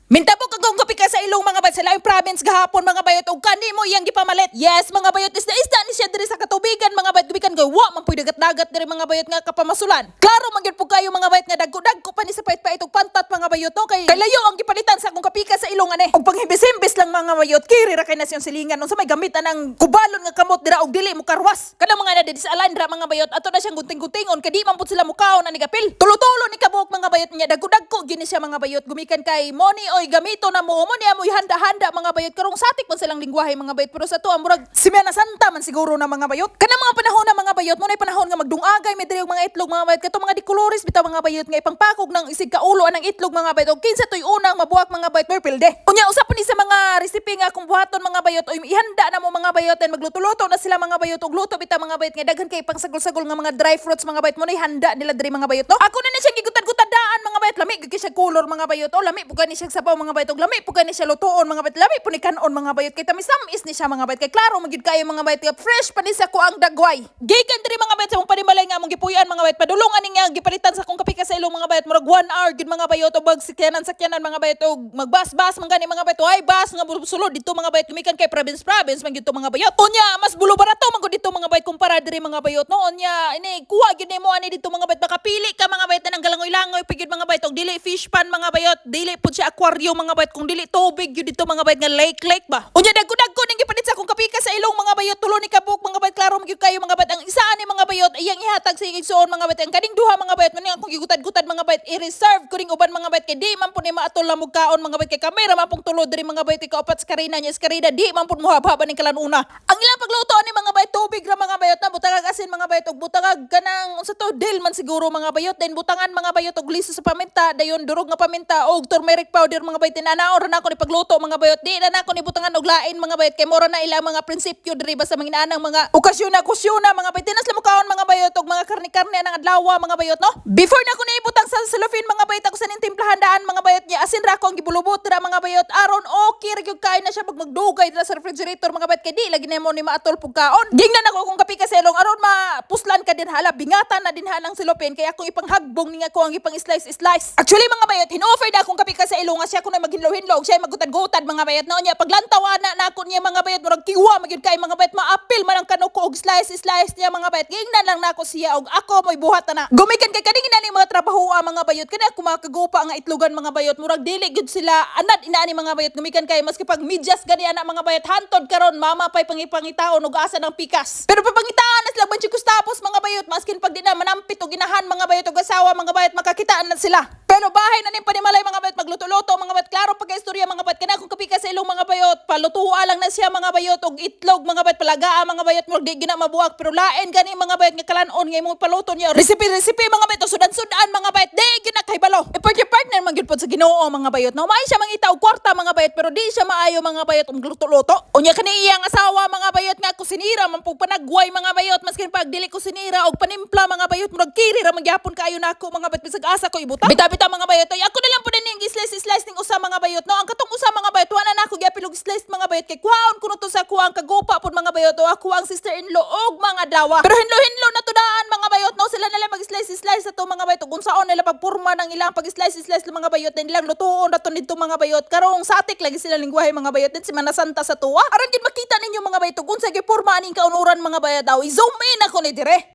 Mintabok akong kape sa ilong, mga bayot, sa laing province gahapon, mga bayot, og kani mo iyang gipamalit. Yes, mga bayot, isda-isda ni siya diri sa katubigan, mga bayot, gumikan kay wa man puy dagat-dagat diri, mga bayot, nga kapamasulan. Klaro man gyud pud kayo, mga bayot, nga dagko-dagko pa ni sa pait-pait og pantat, mga bayot, no, kay kay layo ang gipalitan sa akong kapika sa ilong ane. Og panghimbis-himbis lang, mga bayot, kiri ra kay nasyon silingan unsa may gamitan ang kubalon nga kamot dira og dili mo karwas. Kanang mga na disalign ra, mga bayot, ato na siyang gunting-guntingon kay di man pud sila mukaon ani gapil. Tulo-tulo ni kabuok, mga bayot, niya dagko-dagko gyud ni siya, mga bayot, gumikan kay mo ni oy gamito na mo mo niya mo handa-handa, mga bayot, karong satik man silang lingwahe, mga bayot, pero sa to murag Semana Santa man siguro na, mga bayot. Kanang mga panahon na, mga bayot, mo na panahon nga magdungagay may diri og mga itlog, mga bayot, kato mga dikolores bitaw, mga bayot, nga ipangpakog ng isig kaulo anang itlog, mga bayot, og kinsa toy unang mabuak, mga bayot, may pilde. Unya usa pa ni sa mga recipe nga akong buhaton, mga bayot, oy ihanda na mo, mga bayot, and magluto-luto na sila, mga bayot, og luto bitaw, mga bayot, nga daghan kay pangsagol-sagol nga mga dry fruits, mga bayot, mo na handa nila diri, mga bayot, no. Ako na siya gigutad-gutad daan, mga bayot. Lami gyud kay siya color, mga bayot, o lami pud ni siya sabaw, mga bayot, og lami pud ni siya lutuon, mga bayot, lami pud ni kanon, mga bayot, kay tamis-tamis ni siya, mga bayot, kay klaro man gyud kayo, mga bayot, kay fresh pa ni sa kuang dagway. Gikan diri, mga bayot, sa mong panimalay nga among gipuy-an, mga bayot, padulong ani nga gipalitan sa akong kapika sa ilong, mga bayot, murag 1 hour gyud, mga bayot, og magsikyanan sakyanan, mga bayot, og magbas-bas man gani, mga bayot, ay bas nga sulod dito, mga bayot, gumikan kay province province man gyud to, mga bayot. Unya mas bulo barato man gud dito, mga bayot, kumpara diri, mga bayot, no. Unya ini kuha gyud nimo ani dito, mga bayot, makapili ka, mga bayot, nang galangoy-langoy pigid, mga bayot, og dili fish pan, mga bayot, dili pud siya aquarium, mga bayot, kung dili tubig gyud dito, mga bayot, nga lake lake ba. Unya dagko-dagko ning gipalit sa akong kapika sa ilong, mga bayot, tulo ni kabuok, mga bayot. Klaro man gyud kayo, mga bayot, ang isa ani, mga bayot, iyang ihatag sa igsuon, mga bayot. Ang kaning duha, mga bayot, man akong gigutad-gutad, mga bayot, i-reserve ko ning uban, mga bayot, kay di man pud ni maatol lang kaon, mga bayot, kay kami ra man pong tulo diri, mga bayot, kay kaupat sa Karina niya, Karina di man pud mohabhaba ning kalanuna. Ang ilang pagluto ani, mga bayot, tubig ra, mga bayot, na butangag asin, mga bayot, ug butangag kanang unsa to, dill man siguro, mga bayot, then butangan, mga bayot, og liso sa paminta, dayon durog nga paminta og turmeric powder, mga bayot. Tinanaw ra nako ni pagluto, mga bayot, di na nako ni butangan og lain, mga bayot, kay mura na ilang mga prinsipyo diri ba sa mga inaanang mga okasyon na kusyon na, mga bayot. Tinas kaon, mga bayot, og mga karne-karne anang adlaw, mga bayot, no. Before na ko naibutang sa cellophane, mga bayot, ako sa ning timplahan daan, mga bayot, niya asin ra ko ang gibulubot dira, mga bayot, aron okay ra gyud kain na siya pag magdugay dira sa refrigerator, mga bayot, kay di lagi nimo ni maatol pug kaon. Gingnan ako kung kape ka sa ilong aron mapuslan ka din, hala bingatan na din ang cellophane, kay akong ipanghagbong ni ako ang ipang slice slice. Actually, mga bayot, hin-offer na akong kape ka sa ilong nga siya ko na maghinlo-hinlo, siya magutad-gutad, mga bayot, no. Niya paglantaw ana na ako niya, mga bayot, murag kiwa magyud kay, mga bayot, maapil man ang kanok ko og slice slice niya, mga bayot. Gingnan lang nako siya og ako mo'y buhat na. Gumikan kay kaning ina ni mga trabaho, mga bayot, kani ako mga kagupa nga itlogan, mga bayot, murag dili gyud sila anad inaani, mga bayot, gumikan kay maski pag medyas gani ana, mga bayot, hantod karon mama pay pangipangitaon og asa ng pikas. Pero papangitaan na sila banchi tapos, mga bayot, maskin pag di na manampit og ginahan, mga bayot, og asawa, mga bayot, makakitaan na sila. Pero bahay na ning panimalay, mga bayot, magluto-luto, mga bayot. Klaro pagka istorya, mga bayot, kana akong kapika sa ilong, mga bayot, palutuan lang na siya, mga bayot, og itlog, mga bayot, palagaa, mga bayot, murag di gina mabuak, pero lain gani, mga bayot, nga kalanon nga imong paluto niya. Recipe recipe, mga bayot, sudan-sudan, mga bayot, di gyud na kahibalo. E partner man gyud pod sa Ginoo, mga bayot, no. Maayo siya mangita og kwarta, mga bayot, pero di siya maayo, mga bayot, og luto-luto. Unya kani iyang asawa, mga bayot, nga kusinira man pug panagway, mga bayot, maskin pag dili kusinira og panimpla, mga bayot, murag kiri ra magyapon kaayo nako, mga bayot, bisag asa ko ibutang. Bita-bita, mga bayot, ay ako na lang pud ning slice slice ning usa, mga bayot, no. Ang katong usa, mga bayot, wala na ako giapil og slice, mga bayot, kay kuhaon kuno to sa kuang kagupa pud, mga bayot, o ako ang sister-in-law og mga dawa. Pero hinlo-hinlo na to daan, mga bayot, no. Sila na lang mag-slice slice sa to, mga bayot, ug unsaon nila pagpurma ng ilang pag-slice slice, mga bayot, then ilang lutuon na to nidto, mga bayot. Karong satik lagi sila lingwahe, mga bayot, din si Manasanta sa tuwa. Aron gid makita ninyo, mga bayot, ug unsa gyud porma aning kaunuran, mga bayot, daw i-zoom in ako ni dire.